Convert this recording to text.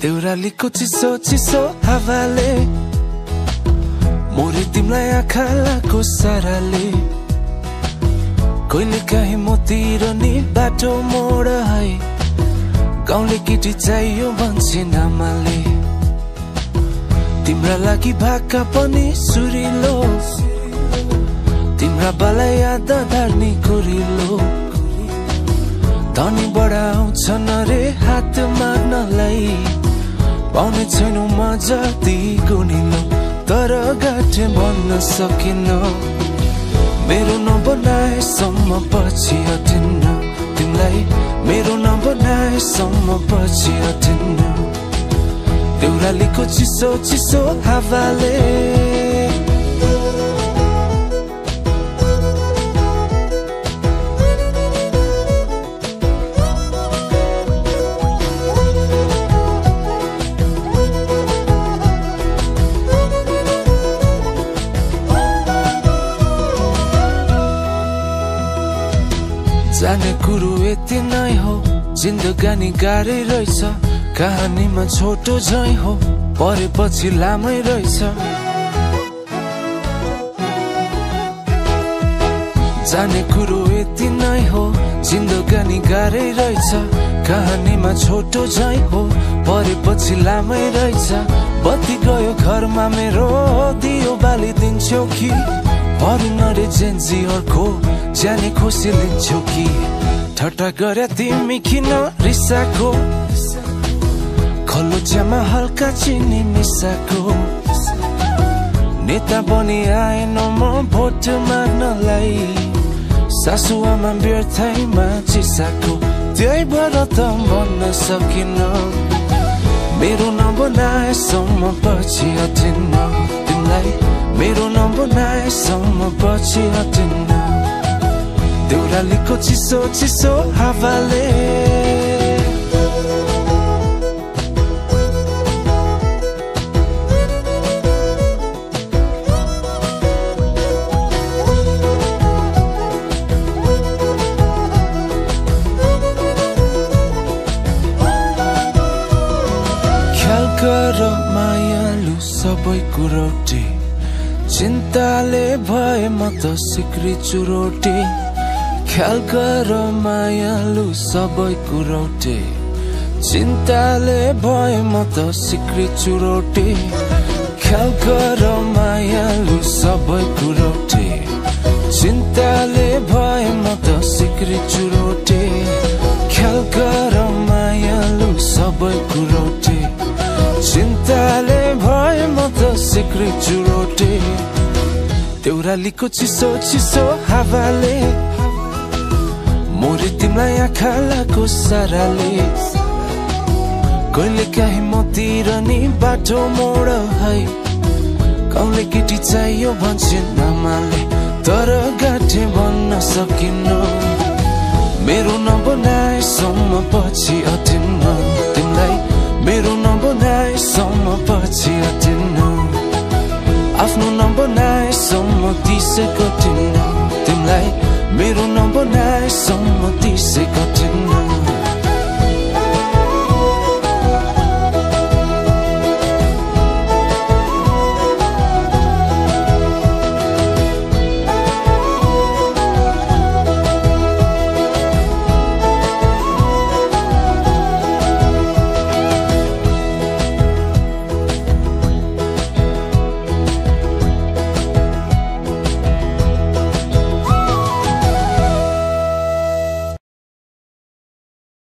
देउरालीको चिसो चिसो हावाले मोरी तिमीलाई आँखालाको साराले कहिले काहीँ मोतिर नि बाटो मोड है गाउँले केटी चाहियो भन्छन् आमाले तिम्रा लागि भाका पनि सुरिलो तिम्रा बाला याद धार्नी कोरिलो धनी बडा आउँछन् रे हात माग्नलाई पाउने छैनौ म जति गुनिलो तर गाँठे भन्न सकिन मेरो नबनाएसम्म पछि हटिन्न तिमीलाई मेरो नबनाएसम्म पछि हटिन्न देउरालीको चिसो चिसो हावाले जाने कुरो यति नै हो जिन्दगानी गाह्रै रहेछ कहानीमा छोटो झै हो परेपछि लामै रहेछ जाने कुरो यति नै हो जिन्दगानी गाह्रै रहेछ कहानीमा छोटो झै हो परेपछि लामै रहेछ बत्ती गयो घरमा मेरो दियो बालिदिन्छौ कि अरू नरे जेन्जीहरूको जाने खुसी लिन्छौ कि ठट्टा गरे तिमी किन रिसाको खल्लो चियामा हल्का चिनी मिसाको नेता बनी आएन म भोट माग्नलाई सासुआमा व्यर्थैमा चिसाको त्यही भएर त भन्न सकिन मेरो नबनाएसम्म पछि हटिन्न तिमीलाई मेरो नबनाएसम्म पछि हटिन्न देउरालीको चिसो चिसो हावाले ख्याल गर मायालु सबै कुरोटी चिन्ताले भए म त सिक्री चुरोटी ख्याल गर मायालु सबै कुरोटी चिन्ताले भए म त सिक्री चुरोटी ख्याल गर मायालु सबै कुरोटी चिन्ताले भए म त सिक्री चुरोटी ख्याल गर मायालु सबै कुरोटी चिन्ताले भए म त सिक्री चुरोटी देउरालीको चिसो चिसो हावाले मोरी तिमीलाई आँखालाको साराले कहिले काहीँ मोतिर नि बाटो मोड है गाउँले केटी चाहियो भन्छन् आमाले तर गाँठे भन्न सकिन मेरो नबनाएसम्म पछि हटिन्न तिमीलाई मेरो नबनाएसम्म पछि हटिन्न